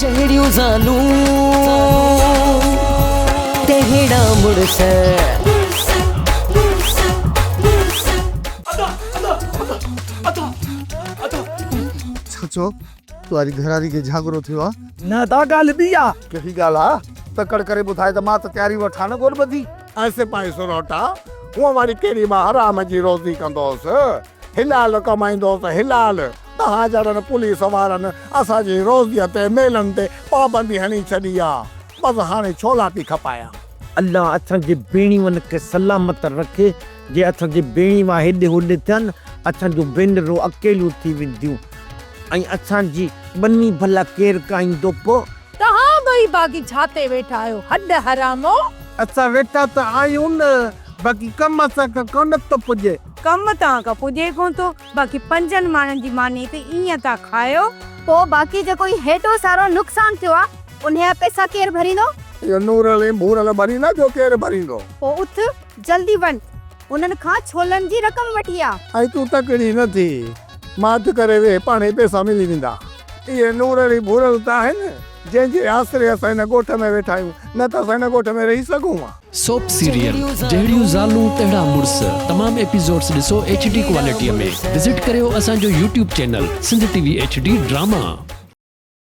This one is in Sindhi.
جهڙيون زالون تهڙا مڙس. چاچو تواري گهرواري کي جهاڳرو ٿيو آ. نه ادا ڳالهه ٻي آ. ڪهڙي ڳالهه آ؟ تڪڙ ڪري ٻڌاء ته مان ته تياري وٺان نه گوڏ ٻڌي. ۽ سپاهي سروٽا، هونء وري ڪهڙي مان حرام جي روزي ڪندو هوس. حلال ڪمائيندو هوس حلال. توهان جهڙن پوليس وارن اسان جي روزيء تي ميلن تي پابندي هڻي ڇڏي آ. بس هاڻي ڇولا پي کپايان. الله اسان جي ڀيڻيون کي سلامت رکي، جي اسان جي ڀيڻيون هيڏي هوڏي ٿين، اسان جون ڀينرون اڪيليون ٿي وينديون ۽ اسان جي ٻني ڀلا ڪير ڪاهيندو پوء؟ توهان ٻئي باقي ڇا تي ويٺا آهيو هڏ حرامو. اسان ويٺا ته آهيون نه، باقي ڪم اسان کان ڪونه ٿو پڄي. ڪم توهان کان پڄي ڪونه ٿو، باقي پنجن ماڻهن جي ماني ته ائين ٿا کايو. پوء باقي جيڪو هي هيڏو سارو نقصان ٿيو آ، انهيء جا پئسا ڪير ڀريندو؟ اهو نورل ۽ ڀورل ڀريندا، ٻيو ڪير ڀريندو؟ پوء اٿ، جلدي وڃ، انهن کان ڇولن جي رقم وٺي آ. ۽ تون تڪڙي نه ٿي، ماٺ ڪري ويهه، پاڻهي پئسا ملي ويندا. اهي نورل ۽ ڀورل ته آهن، جنهن جي آسري اسان هن ڳوٺ ۾ ويٺا آهيون، نه ته اسان هن ڳوٺ ۾ رهي سگهون ها. سوپ سيريل جهڙيون زالون تهڙا مڙس تمام ايپيسوڊس ڏسو ايڇ ڊي ڪوالٽي ۾ وزٽ ڪريو اسان جو YouTube channel Sindh T V H D drama.